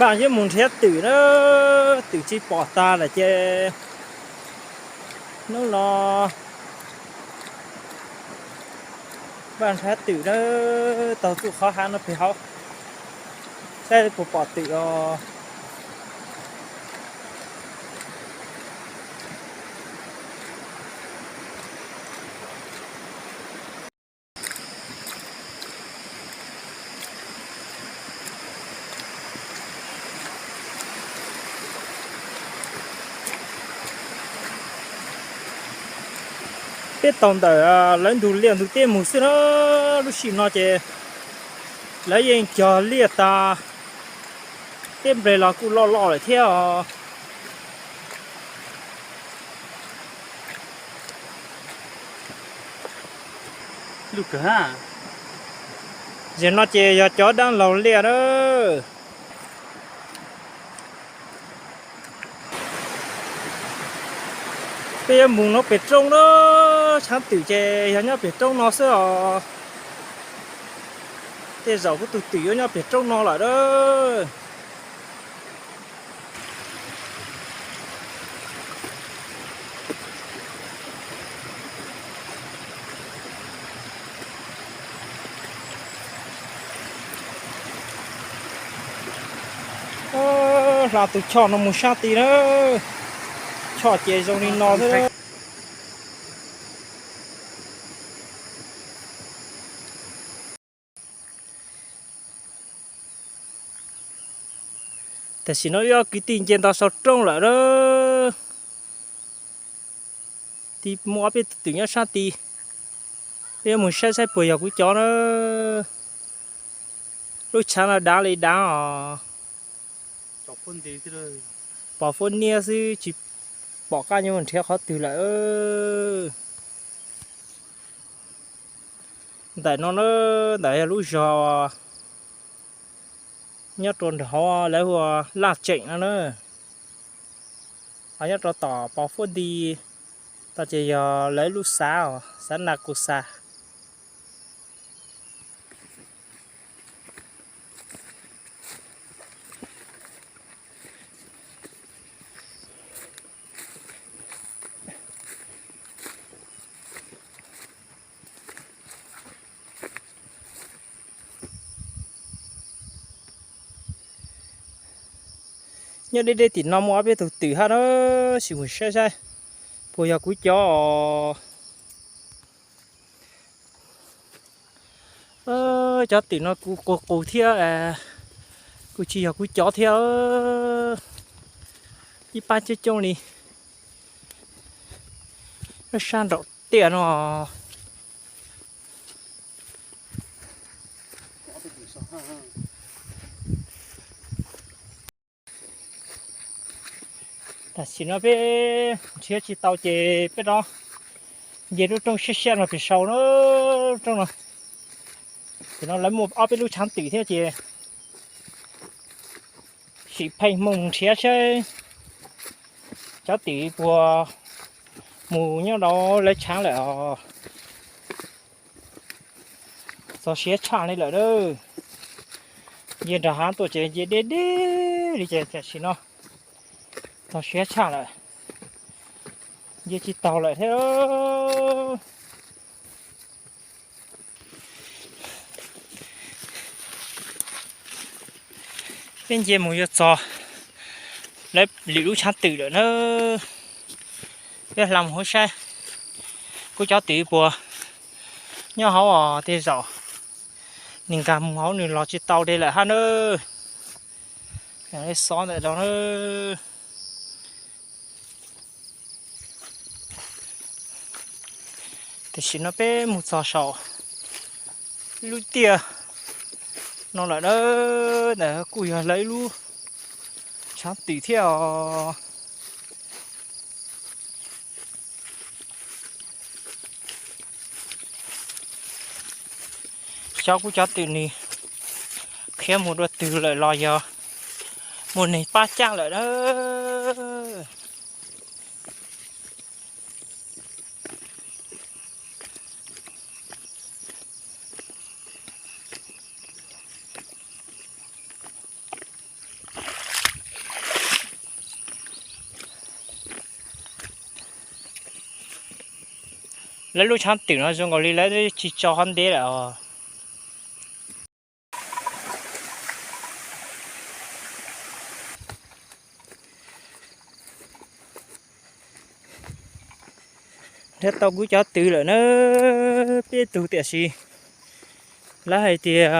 Vaj yuav mus nrhiav twm na, twm tsis pom tas lawm ces hnub no vaj nrhiav twm na, taug txuj qhov hav no pem hauv saib puas pom twm os. Peb taug ntawm lawv ntug liaj ntug teb mus xwb na, lub sij hawm no ces lawv yeej cog liaj tas, teb nplej los kuj loj loj lawm thiab os. Zaum no ces yog cov dab laug liaj na. Peb yuav mus no pem roob na, tshav twm ces yog nyob pem roob no xwb os. Tej zaum kuv tus twm yuav nyob pem roob no lawm na. Hla tus choj no mus sab tid na, choj ces zoo li no thiab. Tam sim no wb ob kwv tij nce nto sau roob lawm na. Tib muaj ob peb tug twm nyob sab tid, peb yuav mus saib saib puas yog kuv cov na. Lub tshav no dav li dav os. Pom fuab niab xwb tsis pom qab yuav mus nrhiav qhov twg lawm. Ntawm no na, ntawm yog lub zos nyob rau nram hauv lawv hu ua Laj Tseem no na. Ho nyob rau tom Pov Fuab Nti, tom ces yog lawv lub xav os, xav Na Kus Xas. Nyob deb deb tim no muaj ob peb tug twm hab na, sim mus saib saib puas yog kuv cov os. Cov twm no kuv qus qus thiab, kuj tsis yog kuv cov thiab. Ib pab coob coob li, sab nraum tiaj no. Tam sim no peb nrhiav tsis tau ces peb rov nce lub roob siab siab no pem saud na, roob no. Ces no lawv muaj ob peb lub tshav twm thiab ces sim pheej mus nrhiav saib cov twm puas mus nyob rau lawv tshav lawm os. Txog siab tshaj li lawm a. Nce nram hav tuaj ces nce deb deb li ces tam sim no txog siab tshaj lawm, nce tsis taus lawm thiab. Peb nce mus yuav txog lawv lwm lub tshav twm lawm na. Peb hla mus hauv saib kuv cov twm puas nyob hauv os, tej zaum nws nkag mus hauv nws los tsis tau de lawm hab na. Xov ntawm no na. Tam sim no peb mus txog saum lub tiaj no lawm na, ntawm kuj yog lawv ib lub tshav twm thiab os. Xyov kuv cov twm nws khiav mus dua twg lawm los yog muaj neeg pab cab lawm na. Lawv lub tshav twm no zoo nkaus li lawv tsis tso qhov ntev lawm os. Nrhiav tau kuv cov twm lawm na, peb tug, tiam sis lawv hais tias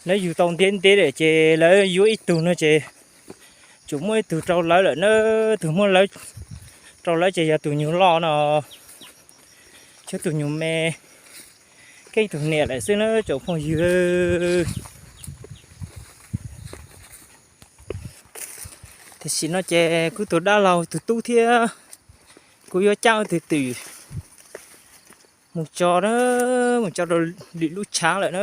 lawv yug tau ntev ntev lawm ces lawv yuav ib tug no ces tsuas muab ib tug rau lawv lawm na. Tus muab rau lawv ces yog tus nyuag loj no, tshuav tus nyuag me, keeb tus niam lawm xwb na tsoom phooj ywg. Tam sim no ces kuv tus dab laug tus tub thiab kuv yuav cab wb tus twm mus tso na, mus tso rau lwm lub tshav lawm na.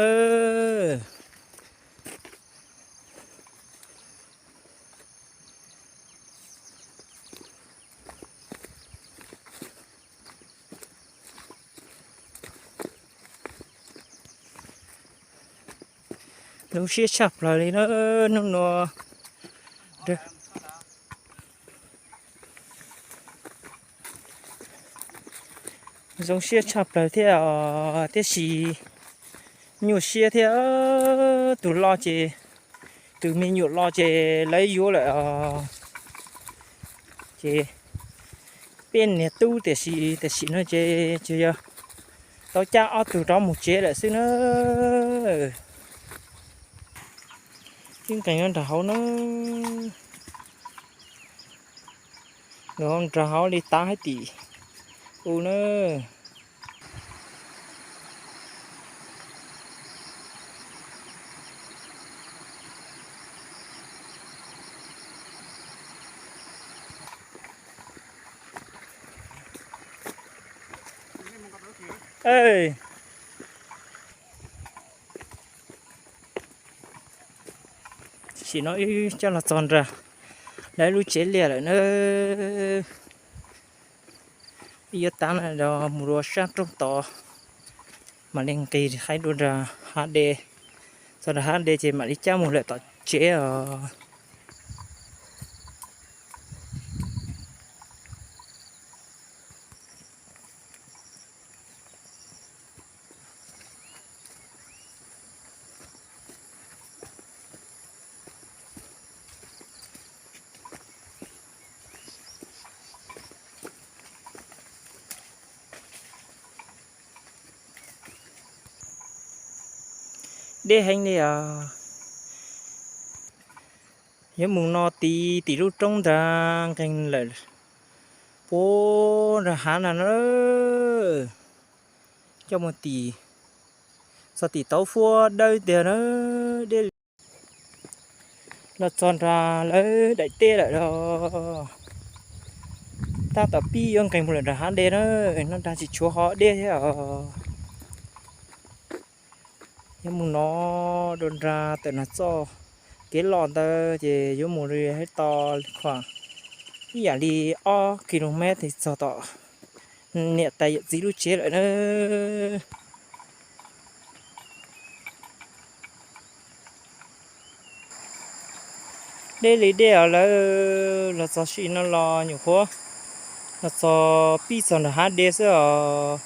Zoo siab tshaj plaws li na, hnub no zoo siab tshaj plaws thiab os, tiam sis nyuaj siab thiab. Tus loj ces, tus me nyuam loj ces lawv yuav lawm os. Ces peb niag tub tiam sis tam sim no ces tsuas yog tau cab ob tug rov mus tsev lawm xwb na. Ib nqes nyob nram hauv na, nram hauv li tav hais tim u na. Tam sim no wb coj los txog nram lawv lub tsev liaj lawm na. Wb yuav tav no mus dua sab roob tod, mam li nqis haib dua nram hav de. Txog nram hav de ces mam li cab mus lawm tom tsev os. Deb heev li os. Yuav mus no tid tim lub roob nrad nqeeg lawm puag nram hav na na. Coj mus tim, txog tim tauv fuab dawb tiag na, deb li. Los txog nram lawv daim teb lawm los, tab tom pib yuav nqeeg mus lawm nram hav de na, no nrad tsis tshuav ho deb thiab os. Yuav mus no dua nrad tawm nram txoj kev loj ntawd ces yuav mus li hab to khuam ib yam li ob ki lus mev tes txog tom niam tais yawm txiv lub tsev lawm na. Deb li deb os lawv, los txog sim no los nyuam qhuav los txog pib txog nram hav de xwb os.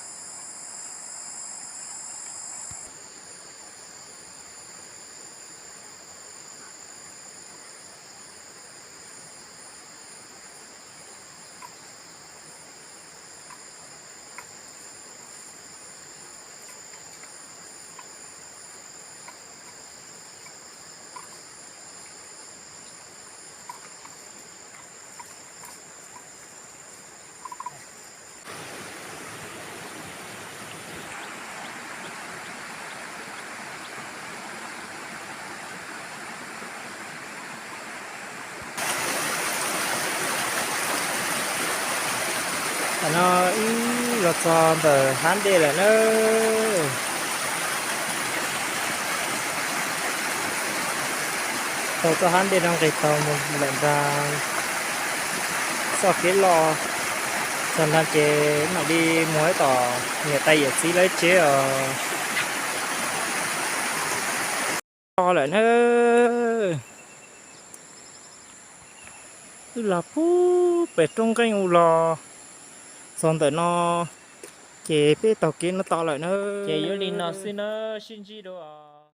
Tam no wb los txog ntawm hav dej lawm na. Tau txoj hav dej no nqis taug mus lawm nrad txoj kev loj, txog nrad ces mam li mus tom niam tais yawm txiv lawv tsev os. Lawm na, wb los puag pem roob nqeeb u los Txog ntawm no ces peb taug kev no tod lawm na. Ces yuav li no xwb na, sib ntsib dua.